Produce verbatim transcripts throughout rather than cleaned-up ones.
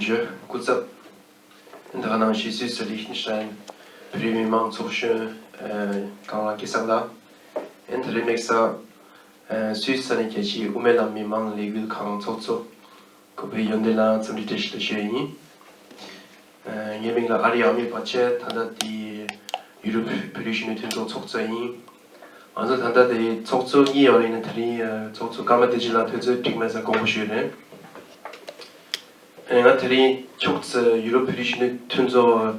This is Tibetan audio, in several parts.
ཞུ། སྐུ་ཚབ། ད་ག་ནང་བཞིན་སུད་སི་ལིག་ཏེན་ཤི་ཏེན་བོད་རིགས་མི་མང་ཚོགས་གཞོན་ཨ་ཁང་བླངས་སྐལ་བཟང་ལགས། ཨ་ནི་དེ་རིང་དམིགས་བསལ་ཨ་སུད་སི་ས་གནས་རྒྱལ་སྤྱིའི་དབུ་མའི་ལམ་མི་མང་ལས་འགུལ་ཁང་ཚོགས་གཙོ་གུས་པའི་ཡོན་ཏན་ལགས་འཚམས་འདྲི་བཀྲ་ཤིས་བདེ་ལེགས་ཞུ་ཡ་ཡིན། ཨ་ངའི་མིང་ལ་ཨ་རི་ཨ་མེ་བྷ་ཆེ། ད་ལྟ་དེ་ཡུ་རོབ་བོད་རིགས་གཞོན་ནུའི་མཐུན་ཚོགས་ཚོགས་གཙོ་ཡིན། ང་ཚོ་ད་ལྟ་དེ་ཚོགས་གཙོ་གཉིས་ཡོད་རེད། ཡིན་ན་དེ་རིང་ཨ་ཚོགས་གཙོ་ཀརྨ་བདེ་ཆེན་ལགས་དུས་ཚོད་འགྲིག་མེད་ཙང་དགོངས་པ་ཞུས་རེད། ཨ་ནི་ང་དེ་རིང་ཁྱུག་ཙམ་ཡུ་རོབ་བོད་རིགས་གཞོན་ནུ་མཐུན་ཚོགས་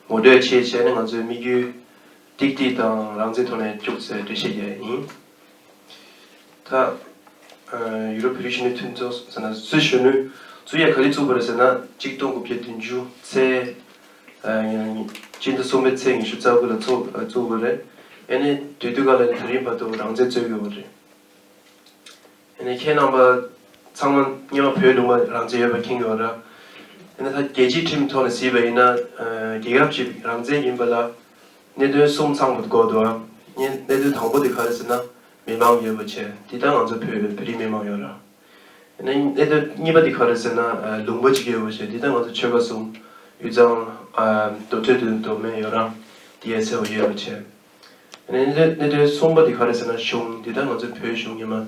ངོ་སྤྲོད་བྱས་བྱས་ནས་ང་ཚོའི་དམིགས་ཡུལ་ཏིག་ཏིག་དང་རང་བཙན་ཐོག་ནས་ཁྱུག་ཙམ་འགྲེལ་བཤད་རྒྱག་ཡ་ཡིན། ད་ཨ་ཡུ་རོབ་བོད་རིགས་གཞོན་ནུ་མཐུན་ཚོགས་ཟེར་ན་སུད་གཞོན་ནུ་བཙུགས་ཡ་ག་རེ་བཙུགས་པ་རེད་ཟེར་ན། གཅིག་སྟོང་དགུ་བརྒྱ་བདུན་ཅུ་ཚེས་ཨ་སྤྱི་ཟླ་གསུམ་པའི་ཚེས་ཉི་ཤུ་རྩ་དགུ་ལ་ཚོགས་བཙུགས་པ་རེད། ཨ་ནི་དེ་དུས་སྐབས་ལ་ནི་དེ་རིང་བར་དུ་རང་བཙན་རྩོད་ཀྱི་ཡོད་རེད། ཨ་ནི་ཁྱེད་རྣམ་པ་ཚང་མ་སྔོན་མ་བོད་ལུང་པ་རང་བཙན་ཡོད་པ་མཁྱེན་གྱི་ཡོད་ར། ཨ་ནི་ད་རྒྱལ་སྤྱིའི་ཁྲིམས་ཐོག་ནས་གཟིགས་པ་ཡིན་ན་ཨ་རྒྱལ་ཁབ་ཅིག་རང་བཙན་ཡིན་པ་ལ་གནད་དོན་གསུམ་ཚང་བ་དགོས་འདུག་ཨ། གནད་དོན་དང་པོ་དེ་ག་རེ་ཟེར་ན་མི་མང་ཡོད་པ་བྱས། དེ་ལྟར་ང་ཚོ་བོད་བོད་རིགས་མི་མང་ཡོད་ར། ཨ་ནི་གནད་དོན་གཉིས་པ་དེ་ག་རེ་ཟེར་ན་ཨ་ལུང་པ་ཅིག་ཡོད་པ་བྱས། དེ་ལྟར་ང་ཚོ་ཆོལ་ཁ་གསུམ་དབུས་གཙང་ཨ་མདོ་སྟོད་དུ་མདོ་སྨད་ཡོད་ར། དེ་ཡ་ཚད་པ་ཡོད་པ་བྱས། ཨ་ནི་གནད་དོན་གསུམ་པ་དེ་ག་རེ་ཟེར་ན་གཞུང་། དེ་ལྟར་ང་ཚོ་བོད་གཞུང་ཉི་མ་ཨ་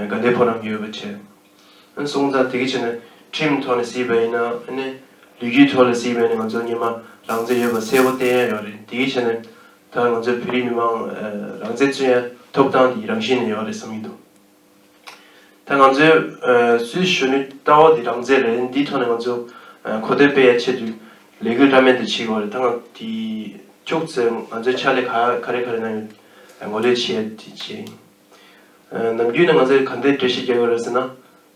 དགའ་ལྡན་ཕོ་བྲང་ཡོད་པ་བྱས། ཨ་ནི་སོང་ཙང་དེ་གི་ཆ་ནས་ཁྲིམས་ཐོག་ནས་གཟིགས་པ་ཡིན་ན། ཨ་ནི་ལོ་རྒྱུས་ཐོག་ལ་གཟིགས་པ་ཡིན་ན་ང་ཚོ་ཉི་མ་རང་བཙན་ཡོད་པ་གསལ་པོ་བསྟན་ཡ་ཡོད་རེད། དེ་གི་ཆ་ནས་ད་ང་ཚོ་བོད་རིགས་མི་མང་ཨ་རང་བཙན་རྩོད་ཡ་ཐོབ་ཐང་དེ་རང་བཞིན་ནས་ཡོད་རེད་བསམ་གྱི་འདུག་ད་ང་ཚོའི་ཨ་སུད་སི་གཞོན་ནུའི་ལྟ་བ་དེ་རང་བཙན་རེད། འདིའི་ཐོག་ནས་ང་ཚོ་ཨ་གོ་བདེ་སྤེལ་ཡ་ཆེད་དུ་ལས་འགུལ་འདྲ་མིན་དེ་བྱེད་དགོས་རེད། ད་ང་དེ་ཁྱུག་ཙམ་ང་ཚོའི་ཕྱག་ལས་ག་ག་རེ་ག་རེ་གནང་ཡོད་ངོ་སྤྲོད་བྱེད་ཡ་དེ་བྱེད། ཨ་ནམ་རྒྱུན་ནས་ང་ཚོས་ག་འདྲའི་འགྲེལ་བཤད་རྒྱག་གི་ཡོད་རེད་ཟེར་ན།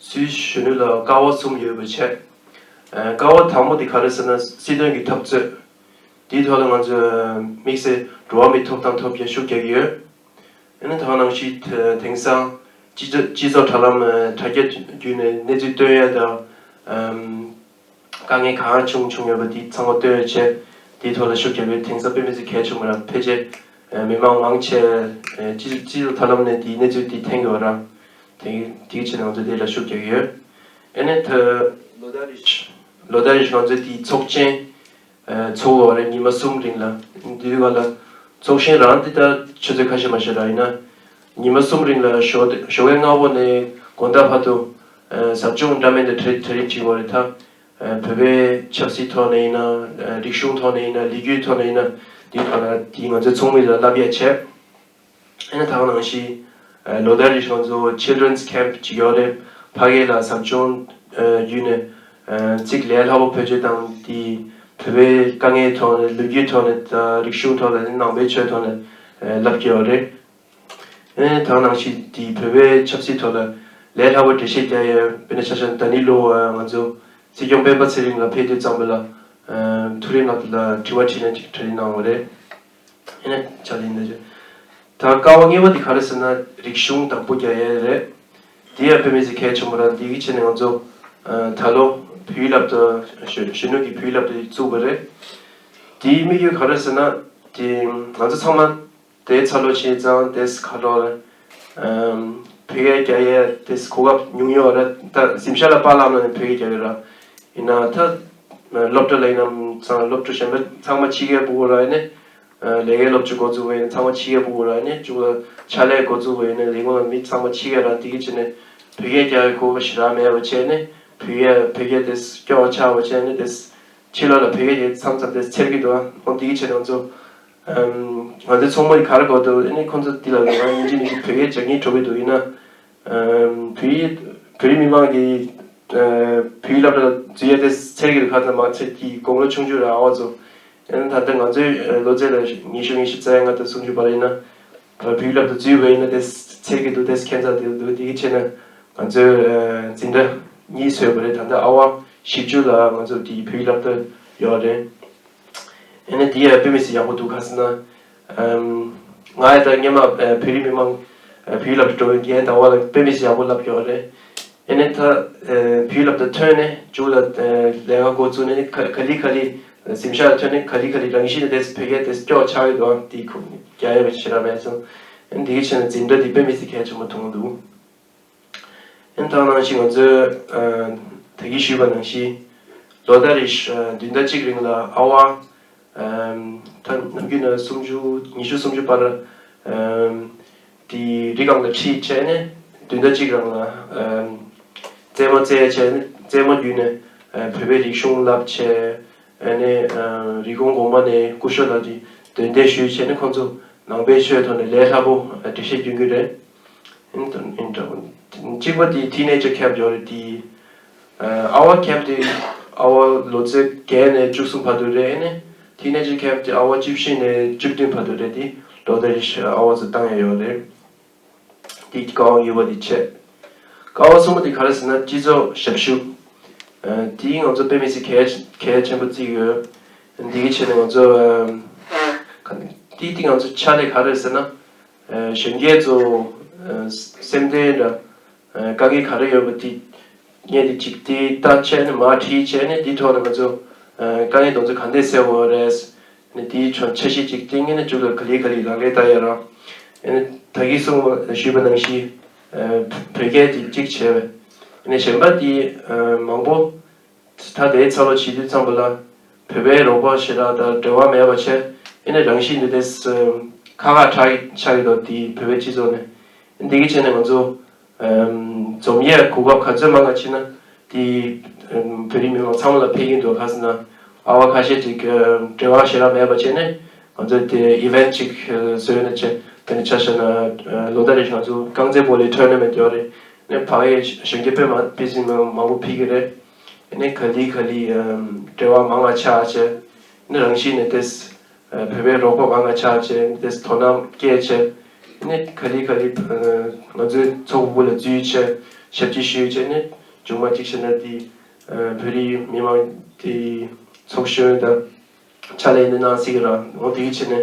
སུད་སི་གཞོན་ནུ་ལ་ཀ་བ་གསུམ་ཡོད་པ་བྱས། ཨ་ཀ་བ་དང་པོ་དེ་ག་རེ་ཟེར་ན་སྲིད་དོན་གྱི་འཐབ་རྩོད། དེའི་ཐོག་ལ་ང་ཚོས་དམིགས་བསལ་འགྲོ་བ་མིའི་ཐོབ་ཐང་ཐོབ་རྒྱུར་ཤུགས་རྒྱག་གི་ཡོད། ཨ་ནི་ད་ག་ནང་བཞིན་དེ་དེང་སང་སྤྱི་ཚོགས་སྤྱི་ཚོགས་དྲ་ལམ་དྲ་རྒྱ་བརྒྱུད་ནས་གནས་ཚུལ་སྟོན་ཡ་དང་། ཨམ། དཀའ་ངལ་གང་བྱུང་བྱུང་ཡོད་པ་དེ་ཚང་མ་སྟོན་ཡ་བྱས། དེའི་ཐོག་ལ་ཤུགས་རྒྱག་གི་ཡོད། དེང་སང་དཔེ་མི་སྲིད་གལ་ཆེན་པོ་རང་ཕལ་ཆེར་མི་མང་མང་ཆེ་སྤྱི་སྤྱི་ཚོགས་དྲ་ལམ་ནས་དེའི་གནས་ཚུལ་དེ་མཐོང་གི་ཡོད་ར། དེ་དེའི་ཕྱིར་ང་ཚོ་དེ་ལ་ཤུགས་རྒྱག་གི་ཡོད། ཨ་ནི་ད་ལོ་ལྟར་རེ་ལོ་ལྟར་རེ་ང་ཚོའི་དེའི་ཚོགས་ཆེན་ཚོགས་ཡོད་རེད། ཉི་མ་གསུམ་རིང་ལ། དེའི་སྒང་ལ་ཚོགས་ཆེན་རང་དེ་ལྟར་ཆུ་ཚོད་ཁ་ཤས་མ་ཤེས་ར། ཡིན་ན་ཉི་མ་གསུམ་རིང་ལ་ཞོགས་ཞོགས་ཀའི་སྔ་པོ་ནས་དགོང་དག་བར་དུ་ཟབ་སྦྱོང་འདྲ་མིན་དེ་གྲ་གྲ་སྒྲིག་བྱེད་ཀྱི་ཡོད་རེད། ད་བོད་པའི་ཆབ་སྲིད་ཐོག་ནས་ཡིན་ན། རིག་གཞུང་ཐོག་ནས་ཡིན་ན། ལོ་རྒྱུས་ཐོག་ནས་ཡིན་ན། དེའི་ཐོག་ལ་དེ་ང་ཚོའི་ཚོགས་མི་ལ་བསླབ་ཡ་བྱས། ཨ་ནི་ད་ག་ནང་བཞིན་ལོ་ལྟར་རེ་ང་ཚོ་Children's Camp ཅིག་ཡོད་རེད། ཕ་གི་ལ་ཟབ་སྦྱོང་བརྒྱུད་ནས་ཚིག་ལས་སླ་པོ་བེད་སྤྱོད་བཏང་། དེ་བོད་པའི་དཀའ་ངལ་ཐོག་ནས། ལོ་རྒྱུས་ཐོག་ནས། ད་རིག་གཞུང་ཐོག་ནས། ནང་པའི་ཆོས་ཐོག་ནས་བསླབ་ཀྱི་ཡོད་རེད། ཨ་ནི་ད་ག་ནང་བཞིན་དེ་བོད་པའི་ཆབ་སྲིད་ཐོག་ལ་ལས་སླ་པོ་འགྲེལ་བཤད་རྒྱག་ཡ། དཔེར་ན་ཆ་བཞག་ན་ད་ནི་ལོ་ང་ཚོ་སྲིད་སྐྱོང་སྤེན་པ་ཚེ་རིང་ལགས་ཕེབས་དུས་ཙམ་པ་ལ་ཐུབ་རིང་ལགས་ལ་དྲི་བ་དྲིས་ལན་ཅིག་གྲ་སྒྲིག་གནང་བ་རེད། ཨ་ནི་ཆ་ལེན་ད་ཆ། ད་ཀ་བ་ལྔ་པ་དེ་ག་རེ་ཟེར་ན་རིག་གཞུང་དང་པོ་རྒྱག་ཡ་རེད། དེ་ཡང་དཔེ་མི་སྲིད་གལ་ཆེན་པོ་ར། དེ་གི་ཆ་ནས་ང་ཚོ་ད་ལོ་བོད་ཡིག་སློབ་གྲྭ་གཞོན་གཞོན་ནུ་གི་བོད་ཡིག་སློབ་གྲྭ་བཙུགས་པ་རེད། དེའི་དམིགས་ཡུལ་ག་རེ་ཟེར་ན། དེ་ང་ཚོ་ཚང་མ་དེ་འཚར་ལོངས་བྱས་ཙང་དེ་ག་རེ་ལབ་དགོས་རེད། ཨམ། བོད་སྐད་རྒྱག་ཡས་དེ་གོ་སྐབས་ཉུང་ཡོད་རེད། ད་གཟིམ་ཤག་ལ་པཱ་ལགས་ནང་ནས་བོད་སྐད་རྒྱག་གི་ར། ཡིན་ན་ད་སློབ་གྲྭ་ལ་ཡིན་ནམ་ཚང་སློབ་གྲྭ་གཞན་པ་ཚང་མ་ཕྱི་རྒྱལ་ཕྲུ་གུ་ར། ཡིན་ནའི་ལས་ཀའི་སློབ་སྦྱོང་འགོ་འཛུགས་པ་ཡིན་ན་ཚང་མ་ཕྱི་རྒྱལ་ཕྲུ་གུ་ར། ཡིན་ནའི་གཅིག་ལ་ཕྱག་ལས་འགོ་འཛུགས་པ་ཡིན་ན་ལས་ཁུངས་ལ་མི་ཚང་མ་ཕྱི་རྒྱལ་ར། དེ་གི་ཆ་ནས་བོད་སྐད་རྒྱག་ཡས་གོ་སྐབས་ཞེ་དྲག་མེད་པ་བྱས་ནས་བོད་སྐད་བོད་སྐད་དེ་སྐྱོ་བ་ཆགས་པ་བྱས་ནས་དེ་ཕྱི་ལོགས་ལ་བོད་སྐད་རྒྱག་མཚམས་མཚམས་དེ་འཚེར་གྱི་འདུག་ཨ། འོ་དེ་གི་ཆ་ནས་ང་ཚོ་ང་ཚོའི་ཚོགས་མི་ག་རེ་དགོས་འདུག་ཨ་ནི་ཁོང་ཚོ་འདི་ལ་ང་ཉིན་གཅིག་ཉིན་གཅིག་བོད་སྐད་སྦྱང་སྙིང་བྲོ་གི་འདུག་ཡིན་ན། ཨམ། བོད་ཡིག་བོད་རིགས་མི་མང་གི་ཨ་བོད་ཡིག་སློབ་གྲྭ་འཛུལ་ཡ་དེ་འཚེར་གྱི་འདུག་ཁ་ཚ་མ་འཚེར་གྱི་དགུང་ལོ་ཆུང་ཆུང་ར་ཨ་བ་ཚོ། ཨ་ནི་ད་ལྟ་ང་ཚོའི་ལོ་ཚད་ལ་ཉི་ཤུ་ཉི་ཤུ་རྩ་ལྔ་དང་སུམ་ཅུ་བར་ཡིན་ན། བོད་ཡིག་སློབ་གྲྭ་འཛུལ་བ་ཡིན་ན་དེ་འཚེར་གྱི་འདུག་དེ་ཁྱད་མཚར་དེ་འདུག་དེ་གི་ཆ་ནས་ང་ཚོའི་ཨ་འཛིན་གྲྭ་གཉིས་བཟོས་པ་རེད། ད་ལྟ་ཨ་བ་བཞི་བཅུ་ལ་ང་ཚོ་དེ་བོད་ཡིག་སློབ་གྲྭ་ཡོད་རེད། ཨ་ནི་དེ་ཡང་དཔེ་མི་སྲིད་ཡག་པོ་འདུག་ག་ཟེར་ན། ཨམ། ང་ཡང་ད་སྔོན་མ་ཨ་བོད་རིགས་མི་མང་ཨ་བོད་ཡིག་སློབ་གྲྭ་འགྲོ་བའི་འགན་བདག་པ་ལ་དཔེ་མི་སྲིད་ཡག་པོ་བསླབ་ཀྱི་ཡོད་རེད། ཨ་ནི་ད་ཨ་བོད་ཡིག་སློབ་གྲྭ་ཐོན་ནས་མཇུག་ལ་ཨ་ལས་ཀ་འགོ་བཙུགས་ནས་ག་ག་ལེ་ག་ལེ་གཟིམ་ཤག་ལ་ཐོན་ནས་ག་ལེ་ག་ལེ་རང་བཞིན་གྱིས་དེ་བོད་སྐད་དེ་སྐྱོ་ཆགས་ཡོད་འདུག་དེ་ཁུག་རྒྱག་ཡ་ཞེ་དྲག་མེད་སོང་། ཨ་ནི་དེ་གི་ཆ་ནས་འཛིན་གྲྭ་འདི་དཔེ་མི་སྲིད་གལ་ཆེན་པོ་མཐོང་གི་འདུག་ཨ་ནི་ད་ག་ནང་བཞིན་ང་ཚོས་ཨ་ད་གིན་ཞུས་པ་ནང་བཞིན་ ལོ་ལྟར་རེ་བཞིན་བདུན་ཟླ་གཅིག་རིང་ལ་ཨ་ཝ་ཨམ་ད་ནམ་རྒྱུན་ནས་སུམ་ཅུ་ཉི་ཤུ་སུམ་ཅུ་བར་ཨམ་དེ་རི་སྒང་ལ་ཁྲིད་བྱས་ནས་བདུན་ཟླ་གཅིག་རང་ལ་ཨམ་རྩེད་མོ་རྩེད་བྱས་ནས་རྩེད་མོ་བརྒྱུད་ནས་ཨ་བོད་པའི་རིག་གཞུང་བསླབ་བྱས། ཨ་ནས་ཨ་རི་ཀོན་དགོན་པ་ནས་སྐུ་ཞབས་ལགས་ཀྱིས་འདོན་འདོན་ཞུས་བྱས་ནས་ཁོང་ཚོ་ནང་པའི་ཆོས་ཐོག་ནས་ལས་སླ་པོ་ཨ་འགྲེལ་བཤད་སྐྱོན་གྱི་རེད། ཨིན་ཏོན་ཨིན་ཏོན། གཅིག་པ་དེ་ཐི་ནེ་ཇར་ཁེམ་ཡོད་རེད་དེ། ཨ་ཨ་ཝ་ཁེམ་དེ་ཨ་ཝ་ལོ་ཚད་བརྒྱད་ནས་བཅུ་གསུམ་བར་དུ་རེད། ཨ་ནས་ཐི་ནེ་ཇར་ཁེམ་དེ་ཨ་ཝ་བཅུ་བཞི་ནས་བཅུ་བདུན་བར་དུ་རེད་དེ། ལོ་ལྟར་རེ་བཞིན་ཨ་ཝ་ཚོ་བཏང་ཡ་ཡོད་རེད། དེ་ཀའོ་ཡོད་པ་དེ་བྱས། ཀའོ་གསུམ་པ་དེ་ག་རེ་ཟེར་ན་སྤྱི་ཚོགས་ཞབས་ཞུ། ཨ་དེ་ང་ཚོ་དཔེ་མི་སྲིད་གལ་གལ་ཆེན་པོ་བརྩི་ཡོད། འདི་གི་ཆེད་ནས་ང་ཚོ་ཨ་ག་དེ་དེ་ང་ཚོ་ཕྱག་ལས་ག་རེ་ཟེར་ན། ཨ་གཞོན་སྐྱེས་ཚོ་ཨ་སེམས་རྟེན་འདྲ་ཨ་དཀའ་ངལ་ག་རེ་ཡོད་པ་དེ་ངས་དེ་ཅིག་དེ་ལྟ་བྱས་ནས་མར་ཁྲིད་བྱས་ནས་དེ་ཐོག་ནས་ང་ཚོ་ཨ་དཀའ་ངལ་དེ་ཚོ་ག་འདྲས་སེལ་དགོས་རེད། ནས་དེའི་ཕྱོགས་འཆར་གཞི་ཅིག་བཏིང་ངེ་ནས་མཇུག་ལ་ག་ལེ་ག་ལེ་ལག་ལེན་བསྟར་ཡ་རང་། ཨ་ནི་ད་གིན་གསུངས་པ་ཞུས་པ་ནང་བཞིན་ཨ་བོད་སྐད་དེ་གཅིག་བྱས་པས། ཨ་ནི་གཞན་པ་དེ་ཨ་མང་པོ་ད་ལྟའི་འཚར་ལོངས་བྱེད་དུས་ཙམ་པ་ལ་བོད་པའི་རོགས་པ་ཞེ་དྲག་དང་འབྲེལ་བ་མེད་པ་བྱས། ཨ་ནི་རང་བཞིན་དུ་དེ་ཁ་ཁ་གྲག་གི་ཆགས་ཡོད་དོ། དེ་བོད་པའི་སྤྱི་ཚོགས་ནས་འདི་གི་ཆེད་ནས་ང་ཚོ། ཨམ་འཛོམས་ཡས་གོ་སྐབས་ག་ཚོད་མང་ང་ཕྱིན་ན་དེ་ཨམ་བོད་རིགས་མི་མང་ཚང་མ་ལ་ཕན་གྱི་འདུག་ག་ཟེར་ན་ཨ་བ་ཁ་ཤས་ཅིག་ཨམ་འབྲེལ་བ་ཞེ་དྲག་མེད་པ་བྱས་ནས་ང་ཚོས་དེ་ཨི་ཝེན་ཊི་ཅིག་བཟོས་ནས་བྱས། དེ་ནས་ཆ་བཞག་ན་ལོ་ལྟར་རེ་ང་ཚོ་རྐང་རྩེད་སྤོ་ལོའི་ཊོར་ན་མེན་ཊི་ཡོད་རེད། ནས་ཕ་གིའི་གཞོན་སྐྱེས་དཔེ་མང་དཔེ་ཟིན་མང་པོ་ཕེབས་ཀྱི་རེད། ནས་ག་ལེ་ག་ལེ་ཨམ་འབྲེལ་བ་མང་ང་ཆགས་བྱས། ནས་རང་བཞིན་ནས་དེ། བོད་པའི་རོགས་པ་མང་ང་ཆགས་བྱས་དེ་དོ་སྣང་སྐྱེས་བྱས། ནི་ག་ལེ་ག་ལེ་ང་ཚོའི་ཚོགས་པ་སྦུག་ལ་འཛུལ་བྱས་ཞབས་ཕྱི་ཞུས་བྱས་ནི་མཇུག་མ་གཅིག་བྱས་ན་དེ་བོད་རིགས་མི་མང་དེ་ཚོགས་གཞོན་དང་ཕྱག་ལས་འདི་གནང་སྲིད་ཀྱི་ར་འོ་དེ་གི་བྱས་ནས་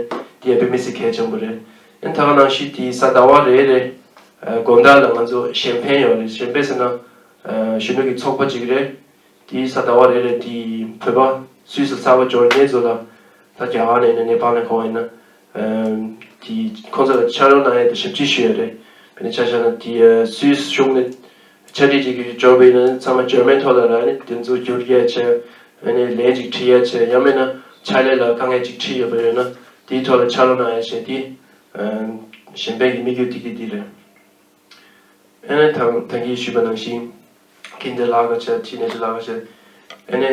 དེ་ཡང་དཔེ་མི་སྲིད་གལ་ཆེན་པོ་རེད། ཨ་ནི་ད་ག་ནང་བཞིན་དེ་གཟའ་ཟླ་བ་རེ་རེ་དགོང་དག་ལ་ང་ཚོ་གཞན་ཕན་ཡོད་རེད། གཞན་ཕན་ཟེར་ན་གཞོན་ནུ་གི་ཚོགས་པ་ཅིག་རེད། དེའི་གཟའ་ཟླ་བ་རེ་རེ་དེའི་བོད་པ་སུད་སི་གསར་པ་འབྱོར་མཁན་ཚོ་ལ་ད་རྒྱ་གར་ནས་ནས་ནེ་པཱལ་ནས་གོ་བ་ཡིན་ན། དེའི་ཁོང་ཚོ་ལ་ཕྱག་རོགས་གནང་ཡས་དང་ཞབས་ཕྱི་ཞུ་ཡས་རེད། དཔེར་ན་ཆ་བཞག་ན་དེའི་སུད་སི་གཞུང་ནས་ཆ་འགྲིག་ཅིག་གི་འབྱོར་བ་ཡིན་ན་ཚང་མ་འབྱོར་མེད་ཐོག་ལ་ར་ནི་དེ་ཚོ་བསྒྱུར་ཡས་བྱས། ཨ་ནི་ལན་ཅིག་འཁྲི་ཡས་བྱས། ཡང་མིན་ན་ཕྱག་ལས་ལ་དཀའ་ངལ་ཅིག་འཁྲི་ཡོད་པ་ཡོད་ན་དེའི་ཐོག་ལ་ཕྱག་རོགས་གནང་ཡས་བྱས། དེ་གཞན་ཕན་གྱི་དམིགས་ཡུལ་ཏིག་ཏིག་དེ་རེད། ཨ་ནི་ད་ད་གིན་ཞུས་པ་ནང་བཞིན་ཁིན་ཏེ་ལག་ཁ་ཆེ་ཐི་ནེ་ཇི་ལག་ཁ་ཆེ། ཨ་ནི་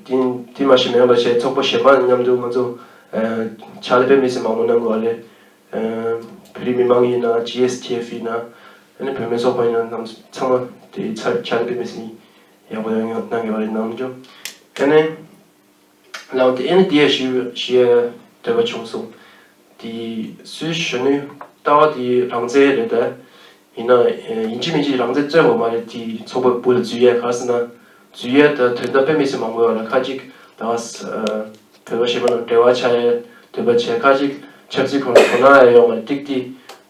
དེ་དེ་མ་ཞིག་མེད་པ་བྱས་ཚོགས་པ་གཞན་པ་མཉམ་དུ་ང་ཚོ་ཕྱག་ལས་དཔེ་མི་སྲིད་མང་པོ་གནང་དགོས་རེད། བོད་རིགས་མི་མང་ཡིན་ན་ཇི་ཨེས་ཐི་ཨེཕ་ཡིན་ན་ཨ་ནི་བུད་མེད་ཚོགས་པ་ཡིན་ན་རྣམས་ཚང་མ་དེ་ཕྱག་ལས་དཔེ་མི་སྲིད་ཡག་པོ་ཡང་ཡང་གནང་ཡོད་རེད་ནམ་རྒྱུན། ཨ་ནི། ལའང་དེ་ཨེ་ནི་དེ་ཡ་ཞུ་ཞུ་ཡ་འདོད་པ་བྱུང་སོང་། དེ་སུད་སི་གཞོན་ནུའི་ལྟ་བ་དེ་རང་བཙན་རེད་དེ། ཡིན་ན་ཡིན་གཅིག་མིན་གཅིག་རང་བཙན་རྩོད་དགོས་མ་རེད། དེ་ཚོགས་པ་སྦུག་ལ་འཛུལ་ཡ་ག་རེ་ཟེར་ན། འཛུལ་ཡ་ད་དོན་དག་དཔེ་མི་སྲིད་མང་པོ་ཡོད་རེད། ཁ་ཅིག་ད་བོད་པ་གཞན་པ་དང་འབྲེལ་བ་ཆགས་ཡ་འདོད་པ་བྱས། ཁ་ཅིག་ཆབ་སྲིད་ཁོ་ན་དོ་སྣང་ཡ་ཡོད་མ་རེད། ཏིག་ཏིག་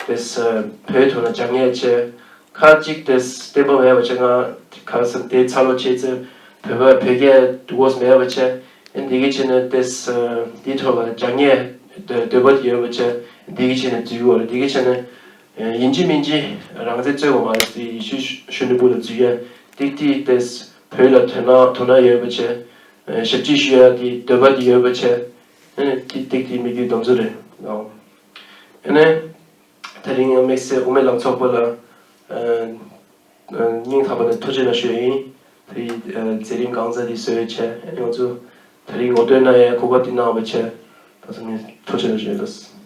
དེ་བོད་དོན་ལ་སྦྱང་ཡ་བྱས། ཁ་ཅིག་དེ་བསྟན་པ་མེད་པ་བྱས། ང་ག་རེ་ཟེར་དེ་འཚར་ལོངས་བྱས་ཚེ་བོད་པ་བོད་སྐད་སྡུག་གོ་མེད་པ་བྱས། ཨེ་འདི་གི་ཆེད་ནས་དེ་འདི་ཐོག་ལ་སྦྱང་ཡས་འདོད་པ་ཡོད་པ་བྱས། འདི་གི་ཆེད་ནས་འཛུལ་བ་རེད། འདི་གི་ཆེད་ནས་ཡིན་གཅིག་མིན་གཅིག་རང་བཙན་རྩོད་དགོས་མ་རེད། དེ་ཡི་ཤུ་ཤུ་ནུ་བུ་ལ་འཛུལ་ཡས་ཏིག་ཏིག་དེ་བོད་ལ་དོ་སྣང་དོ་སྣང་ཡོད་པ་བྱས། ཞབས་ཕྱི་ཞུ་ཡ་དེ་འདོད་པ་དེ་ཡོད་པ་བྱས། ཨེ་ཏིག་ཏིག་དེ་དམིགས་ཡུལ་དེ་ཚོ་རེད། ཨེ་ནས། དེ་རིང་ཡང་དམིགས་བསལ་དབུ་མའི་ལམ་ཚོགས་པ་ལ་ཨ་ཨ་སྙིང་ཐག་པ་ནས་ཐུགས་རྗེ་ཆེ་ཞུ་ཡ་ཡིན། དེ་ཨ་མཛད་རིམ་གང་ཚ་དེ་བཟོས་བྱས། ཨ་ནི་ང་ཚོ་དེ་རིང་ངོ་སྤྲོད་གནང་ཡའི་གོ་སྐབས་དེ་གནང་བ་བྱས། ད་སོ་ནས་ཐུགས་རྗེ་ཆེ་ཞུ་ཡ་ཡིན།